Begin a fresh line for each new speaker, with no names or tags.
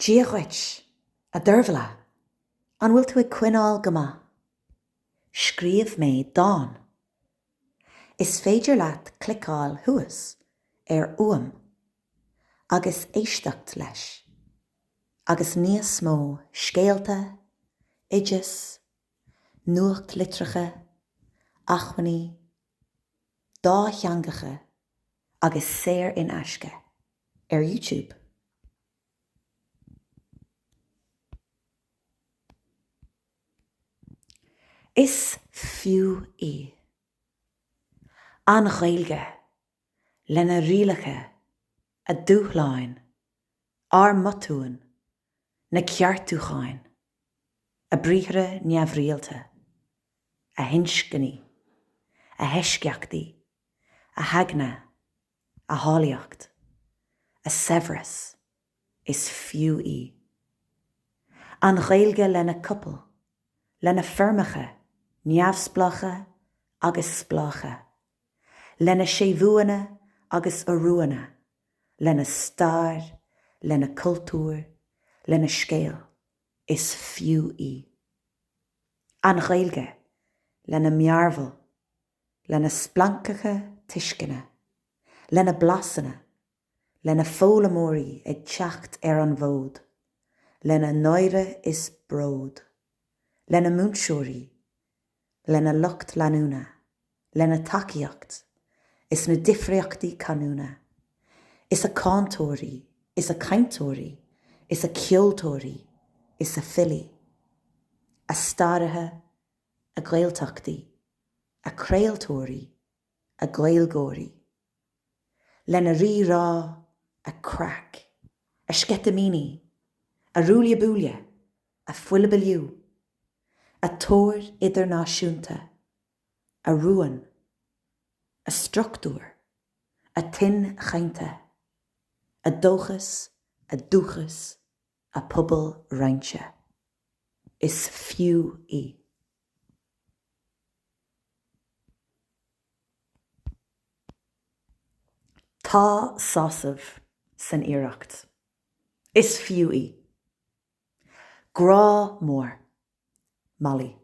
Dia dhuit, a Dervla, an bhfuil tú ag coinneáil go maith? Scríobh mé dán. Is féidir leat cliceáil thuas ar fhuaim agus éisteacht leis, agus níos mó scéalta, oideas, nuachtlitreacha, acmhainní dátheangacha agus saor in aisce ar YouTube. Is fiú í. An Ghaeilge, lena rialacha, a dúshláin, ár mbotúin, na ceartúcháin, a briathra neamhrialta, a hinscní, a heisceachtaí, a heagna, a háilleacht, a saibhreas, is fiú í. An Ghaeilge lena copail, lena foirmeacha neamhspleácha agus spleácha, lena séimhiúanna agus urúanna, lena stair, lena cultúr, lena scéal, is fiú í. An Ghaeilge lena mearbhall, lena splancacha tuisceana, lena blasanna, lena foghlaimeoirí ag teacht ar an bhfód, lena náire is bród, lena múinteoirí, lena lucht leanúna, lena tacaíocht is na difríochtaí canúna, is a cáinteoirí, is a cainteoirí, is a ceoltóirí, is a filí, a staraithe, a Gaeltachtaí, a craoltóirí, a Gaeilgeoirí. Lena rí-rá, a craic, a sceitimíní, a ruaille buaille, a fuilibiliú, a tóir idirnáisiúnta, a rúin, a struchtúir, a tuin chainte, a dóchas, a dúchas, a pobal roinnte. Is fiú í. Tá sásamh san iarracht. Is fiú í. Grá mór. Molly.